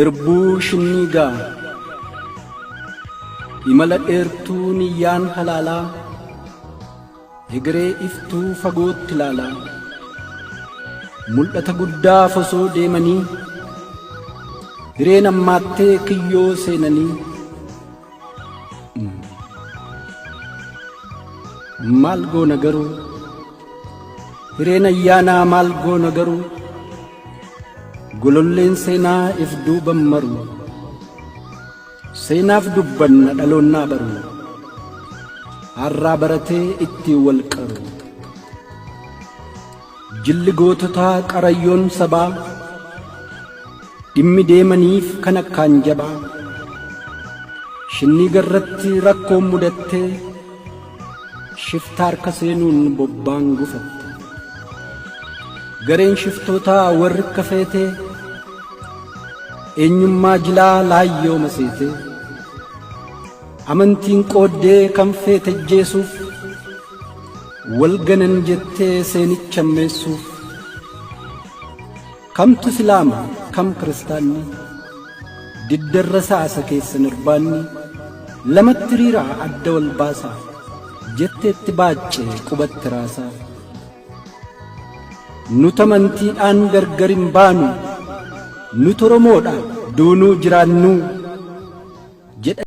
Irbuu Shinniigaa Imala dheertuu niyyaan halaalaa Hegeree iftuu fagootti ilaalaa Mul'ata guddaaf osoo deemanii Hireen hammaattee kiyyoo seenanii Maal goona garuu Hireen ayyaanaa maal goona garuu Gololleen seenaa if duuban maru Seenaaf dubbanna dhaloonnaa baru Har'aa baratee ittiin wal qaru Jilli goototaa qarayyoon sabaa Dhimmi deemaniif kan akkaan jabaa Shinniiga irratti rakkoon mudattee Shifta harka seenuun bobbaan gufatte. Gareen shiftootaa warri akka feetee eenyummaa jilaa laayyoo maseetee amantiin qooddee kan feete ajjeesuuf wal ganan jettee seenicha ammeessuuf kamtu islaama kam kiristaanni diddarra saasa keessan irbaanni lamatti hiriiraa adda wal baasaa jetteetti baacce qubatti raasaa. Nut amantiidhaan gargar hin baanu, nut Oromoodha duunuu jiraannuu jedha.